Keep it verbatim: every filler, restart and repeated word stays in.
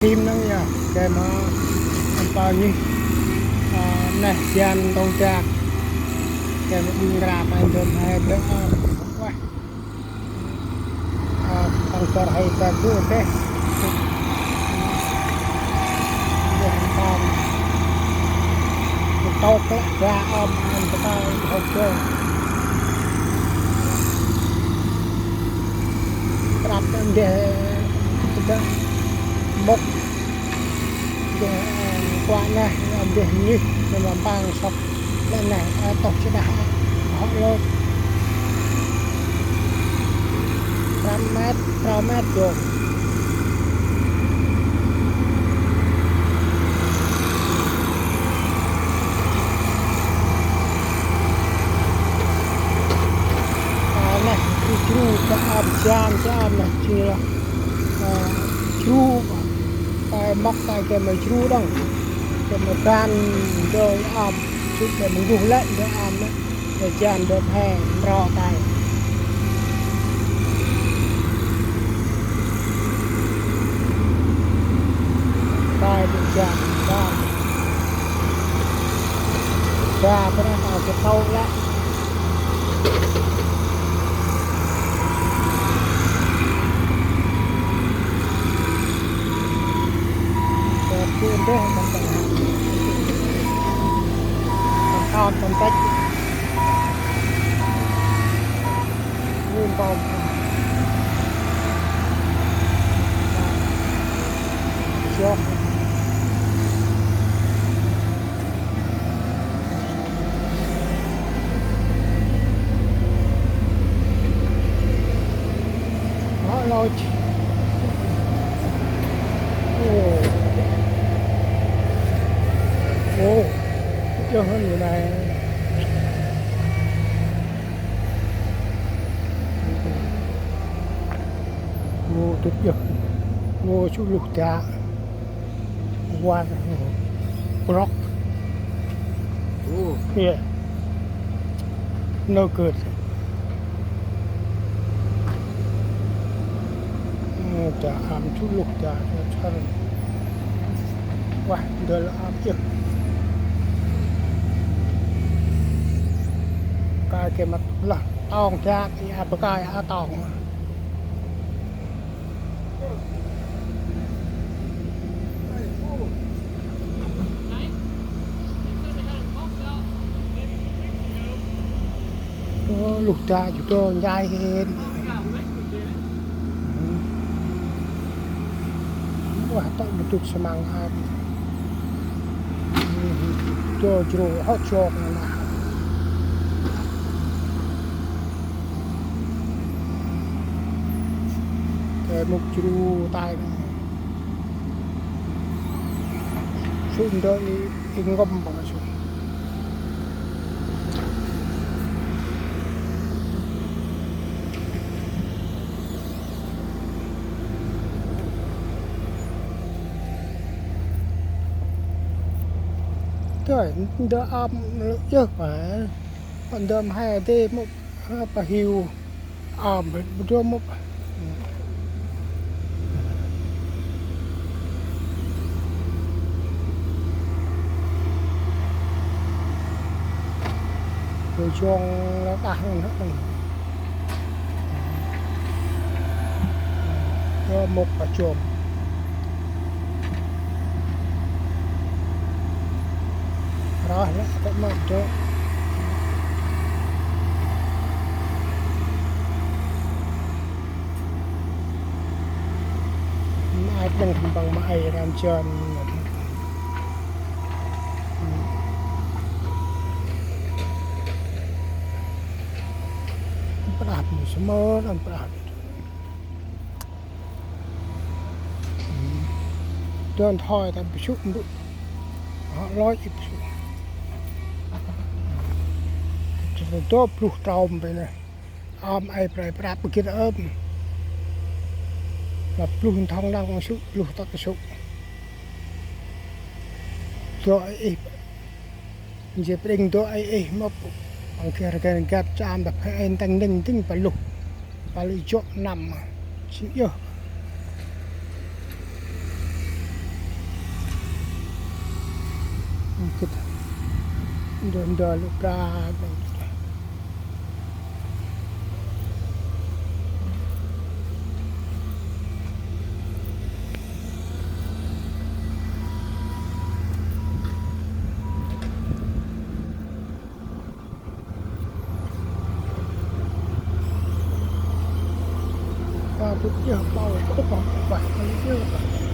Tim nâng ya, gay ma ăn pao nhih, a, neh jan tông dak, gay ma ƀing ngra ma ndơm he đơ̆ ăn. Ueh. A, tăng kơ he ta du teh. Gay ăn pao. Tôk lĕ ba ôm ăn ta hŏk gay. Prăp ăn deh, ta mŭk. Deh, ơ, kuă neh, ăn deh nhih, nê ma mpang sŏk. Lĕ neh, ơ, tôk chă đah, hŏk lôch. Prăm met, prăm met dŏng. Ơ, neh, i jru, ta ap, jam, jam, neh, jru lah. Ơ, jru, tay mŏk, tay gay ma jru đŏng. Gay ma ban, dơi ap, jru gay ma nguh lĕ, dơi ap, neh. Gay jan, dơi phe, mro tay. Tay, dơi jan, ban. Ba, bơh nây ta gĭt tâu lĕ. Ba, bơh nây ta gĭt tâu. Tăm tăm tăm tăm. Ui, bom. Siok. Đó, lôi. Ồ. Ồ. Dơ hơn người này. Ngô tŭt yơh. Ngô sŭ luh ta. Wa, brok. Ồ. Yeah. No good. Ngô ta am sŭ luh ta, ta char. Wa, ndơ la am yơh. Ka ke mat lah. Tong ta, i a bơkai a tong. Ơ, luh ta jŭ dô njai hên. Wa, tŏ ma dŭt samăng a. Dô jrô hŏ jok na. Gay mŭk jru tay nê. Sŭ ndơ i, i ngŏm băng sŭ. Tơi, ndơ ăp yơh pa. Ndơ ma he dê mŭk, ơ, pa hiu. Ăp, bơ dô mŭk. Bơ jong la đah nê. Ơ, mŭk pa jong. Rah lĕ, tĕ măt dŏ. Mă ai đăng thăm bằng mă ai ram jơn. Prap mơ sơmơ, ăn prap. Dơn thoi ta bơsŭk mbŭ. Hŏ lôch i bơsŭk. Dô pluh trôm bê nê. Ơm ai prai prap bơgĭt ơm. Lăp pluh nthong nâng sŭk, pluh tât sŭk. Dô ih. Njê pring dô ai ih mâp. Păng kher kher găt cham ta phe en tăng ning ting pa luh. Pa luh jŏ năm. Sĭ yơh. Gĭt ndơ ndơ lŭ pra. Ba bŭt yơh, ba bŭt yơh, ba bŭt yơh.